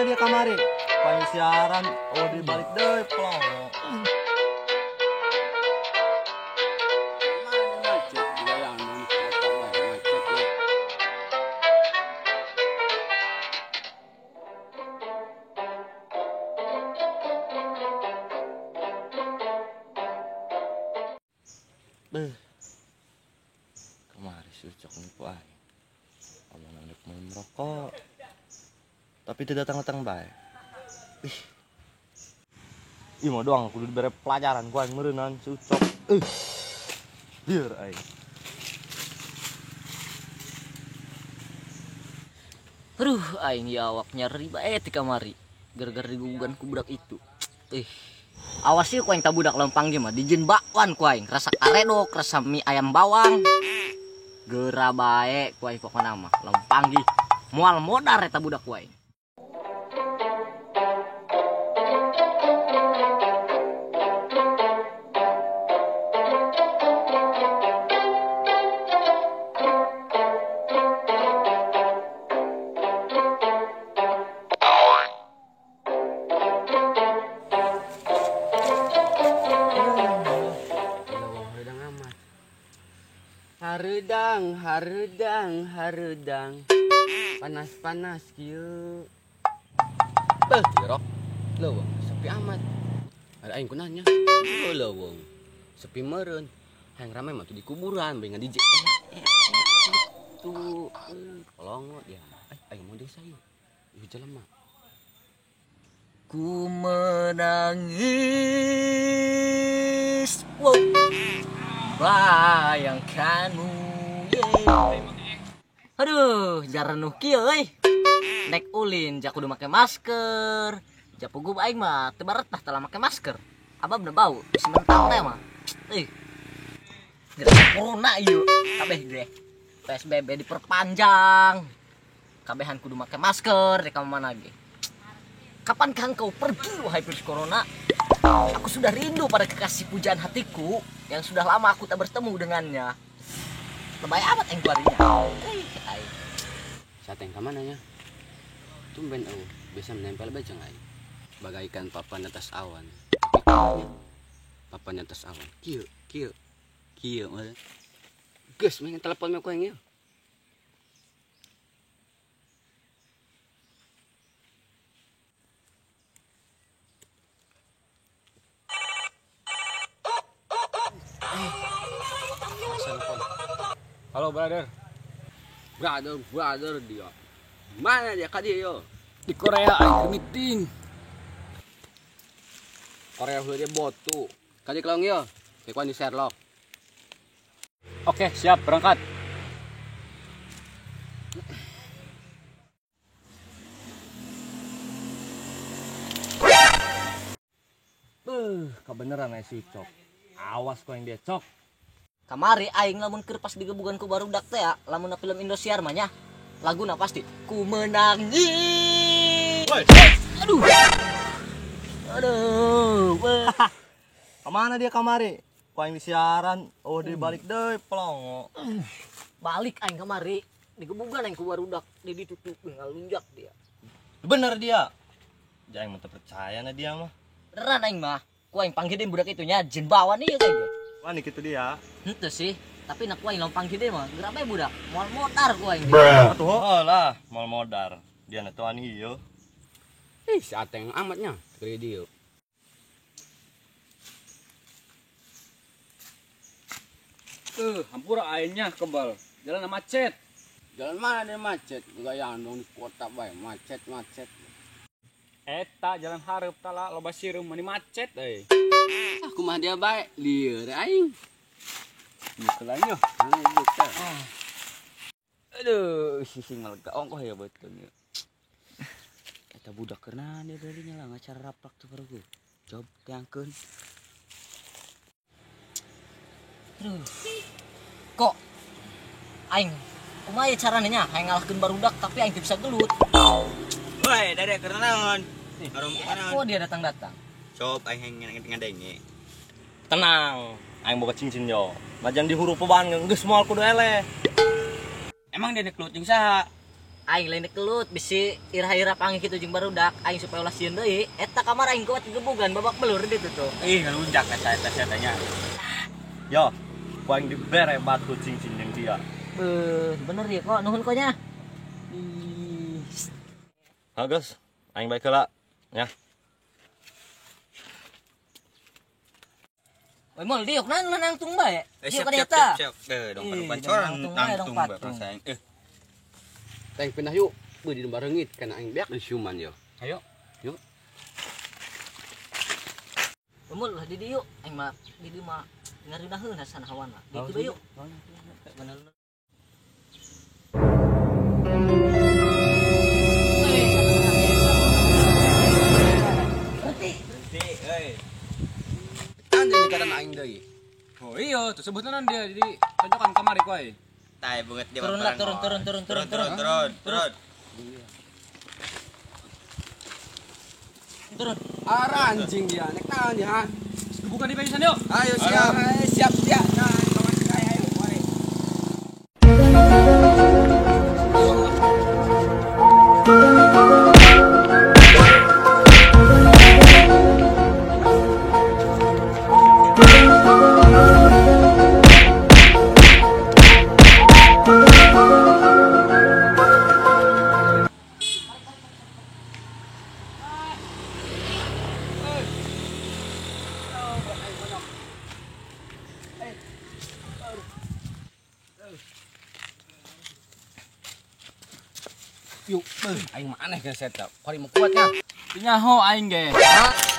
Kemana dia kamari? Paling siaran, oh di balik deh, plong. Beuh. Kemari si Ucok nipu aing. Omong nek mau merokok. Tapi tidak datang-datang bae. Ih. Ih mah doang kudu dibere pelajaran ku aing meureunnan si Ucok. Lieur aing. Aduh, aing ya awak nyeri bae ti kamari. Gara-gara digugugan ku budak itu. Ih. Awas sih ku aing tabudak lempang ge mah dijieun bakwan ku aing, rasa karedok, rasa mie ayam bawang. Geura bae ku aing pokona mah, lempang ge moal modar eta budak ku aing. Hareudang, hareudang, hareudang. Panas-panas kieu. Beuh, tirok. Leuweung, sepi amat. Ada aing kunanya. Oh, leuweung. Sepi meureun. Hayang rame mah tuh di kuburan, bae ngadije. Tuh, kolongo dia. Aing mau desa ieu. Ieu jelema. Ku menangis. Wow. Bayangkanmu, yeah. Aduh, jarenuh kieu euy. Nek ulin jak kudu make masker. Japugu aing mah teu baretah tah make masker. Abab na bau, geus mentang teh mah. Ih. Gara corona ieu, kabeh ge. PSBB diperpanjang. Kabehan kudu make masker di mana ge. Kapankah engkau pergi wahai virus corona? Aku sudah rindu pada kekasih pujaan hatiku yang sudah lama aku tak bertemu dengannya. Lebay amat yang keluarnya. Saat yang kemana nya? Tumben oh, bisa menempel bae jeung aing. Bagaikan papan atas awan. Papan atas awan. Kieu, kieu. Kieu mah. Geus main telepon mah ku aing ieu. Halo brother. Brother, brother dia. Mana dia kadi yo? Di Korea aing meeting. Korea heuh dia botu. Kadi kelong yo. Kekuan di Sherlock. Oke, siap berangkat. Beuh, kebeneran aya si Ucok. Awas ku yang dia cok. Kamari aing lamun keur pas digebugan ku barudak teh ya, lamun film Indosiar mah nya. Laguna pasti ku menangis. Aduh. Aduh. Kemana dia kamari? Ku aing siaran, oh di balik deui plongo. Balik aing kamari, digebugan aing ku barudak, di ditutup ngalunjak dia. Bener dia. Jangan mah percaya na dia mah. Beneran aing mah. Ku aing panggil budak itu nya jin bawan ieu kayak. Wah nih gitu dia. Henteu sih, tapi nak ku aing lompang gede mah, geura bae budak. Moal modar ku aing. Atuh oh lah, moal modar. Dia na tuan ieu. Ih, si Ateng amatnya, gede dia. Hampura aingnya kebal. Jalan macet. Jalan mana dia macet? Gayaan dong di kota bae, macet-macet. Eta jalan hareup tala loba sireum mani macet euy. Aku mah dia bae lieur aing. Bukelanya. Aduh, sising malega ongkoh ya betul. Eta budak keuna dia darinya lah ngacara raplak tuh baru gue. Cob teangkeun. Aduh. Kok aing kumaha ya carana nya hayang ngalahkeun barudak tapi aing teu bisa gelut. Woi, dede keur naon? Kok dia datang-datang? Cob aing ngadenge. Tenang, aing boga cincin yo. Majan di huruf peban geus moal kudu eleh. Emang dia gelut jeung saha? Aing lain kelut bisi irah-irah panggih kitu jeung barudak aing supaya ulah sieun deui. Eta kamar aing kuat gebugan babak belur ditu tuh. Ih, ngalunjak ka eta sia tanya. Yo, ku aing dibere batu cincin jeung dia. Beuh, bener ya kok nuhun konya. Ih. Ha geus, aing bae heula ya. Oi mol diuk nan lah nangtung bae. Siap siap siap. Dong pancoran nangtung bae perasaan. Teng pindah yuk, beuh di barengit kana aing beak di siuman yo. Ayo. Yuk. Mol lah di dieu aing mah di dieu mah ngarunaheun hasan hawana. Di dieu yuk. Bener. Berhenti, euy. Anjing kana aing deui. Oh iya, tuh sebutan dia jadi tonjokan kamari ku aing. Tai banget dia. Turun lah, turun. Turun. Arah anjing dia, nek naon dia, ha? Bukan di pisan yuk. Ayo siap. Siap siap. Nah, kawan ayo, mari. Yuk, aing mah aneh geus eta. Kori mah kuat nya. Nyaho aing ge. Hah?